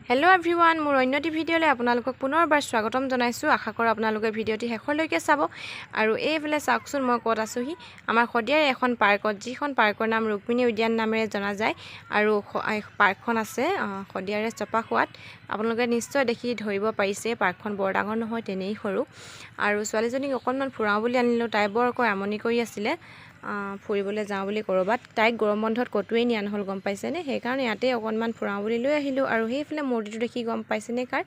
Hello' everyone, মোৰ অন্য এটি ভিডিঅ'লৈ আপোনালোকক পুনৰবাৰ স্বাগতম জনাইছোঁ। আশা কৰোঁ আপোনালোকে ভিডিঅ'টি শেষলৈকে চাব। আৰু এইফালে চাওকচোন, মই ক'ত আছোহি। আমাৰ শদিয়াৰ এখন পাৰ্কত, যিখন পাৰ্কৰ নাম ৰুক্মিণী উদ্যান নামেৰে জনা যায়। আৰু এই পাৰ্কখন আছে শদিয়াৰে চপাখোৱাত। আপোনালোকে নিশ্চয় দেখি ধৰিব পাৰিছে, পাৰ্কখন বৰ ডাঙৰ নহয়, তেনেই সৰু। আৰু ছোৱালীজনীক অকণমান ফুৰাওঁ বুলি আনিলোঁ। তাই বৰকৈ আমনি কৰি আছিলে ফুৰিবলৈ যাওঁ বুলি ক'ৰবাত। তাইক গৰম বন্ধত ক'তোৱেই নিয়া নহ'ল, গম পাইছেনে? সেইকাৰণে ইয়াতে অকণমান ফুৰাওঁ বুলি লৈ আহিলোঁ। আৰু সেইফালে মূৰ্তিটো দেখি গম পাইছেনে কাৰ?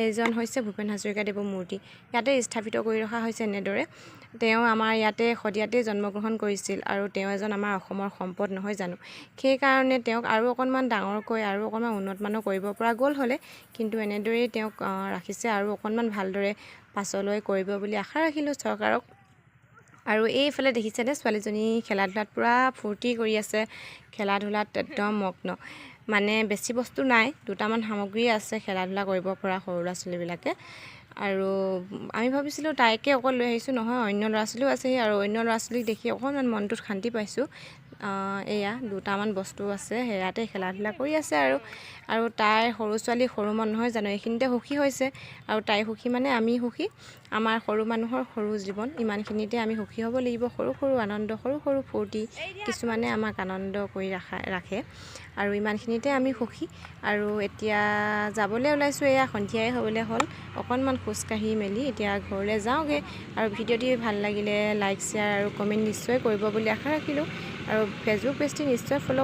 এইজন হৈছে ভূপেন হাজৰিকাদেৱৰ মূৰ্তি। ইয়াতে স্থাপিত কৰি ৰখা হৈছে এনেদৰে। তেওঁ আমাৰ ইয়াতে শদিয়াতেই জন্মগ্ৰহণ কৰিছিল আৰু তেওঁ এজন আমাৰ অসমৰ সম্পদ নহয় জানো? সেইকাৰণে তেওঁক আৰু অকণমান ডাঙৰকৈ আৰু অকণমান উন্নতমানৰ কৰিব পৰা গ'ল হ'লে, কিন্তু এনেদৰেই তেওঁক ৰাখিছে। আৰু অকণমান ভালদৰে পাছলৈ কৰিব বুলি আশা ৰাখিলোঁ চৰকাৰক। আৰু এইফালে দেখিছেনে, ছোৱালীজনী খেলা ধূলাত পূৰা ফূৰ্তি কৰি আছে। খেলা ধূলাত একদম মগ্ন। মানে বেছি বস্তু নাই, দুটামান সামগ্ৰী আছে খেলা ধূলা কৰিব পৰা সৰু ল'ৰা ছোৱালীবিলাকে। আৰু আমি ভাবিছিলোঁ তাইকে অকল লৈ আহিছোঁ, নহয়, অন্য ল'ৰা ছোৱালীও আছেহি। আৰু অন্য ল'ৰা ছোৱালীক দেখি অকণমান মনটোত শান্তি পাইছোঁ। এয়া দুটামান বস্তু আছে, সেয়াতে খেলা ধূলা কৰি আছে। আৰু তাইৰ সৰু ছোৱালী, সৰু মন নহয় জানো? এইখিনিতে সুখী হৈছে। আৰু তাই সুখী মানে আমি সুখী। আমাৰ সৰু মানুহৰ সৰু জীৱন, ইমানখিনিতে আমি সুখী হ'ব লাগিব। সৰু সৰু আনন্দ, সৰু সৰু ফূৰ্তি কিছুমানে আমাক আনন্দ কৰি ৰাখে আৰু ইমানখিনিতে আমি সুখী। আৰু এতিয়া যাবলৈ ওলাইছোঁ। এয়া সন্ধিয়াই হ'বলৈ হ'ল। অকণমান খোজকাঢ়ি মেলি এতিয়া ঘৰলৈ যাওঁগৈ। আৰু ভিডিঅ'টি ভাল লাগিলে লাইক, শ্বেয়াৰ আৰু কমেণ্ট নিশ্চয় কৰিব বুলি আশা ৰাখিলোঁ। আৰু ফেচবুক পেজটি নিশ্চয় ফ'ল'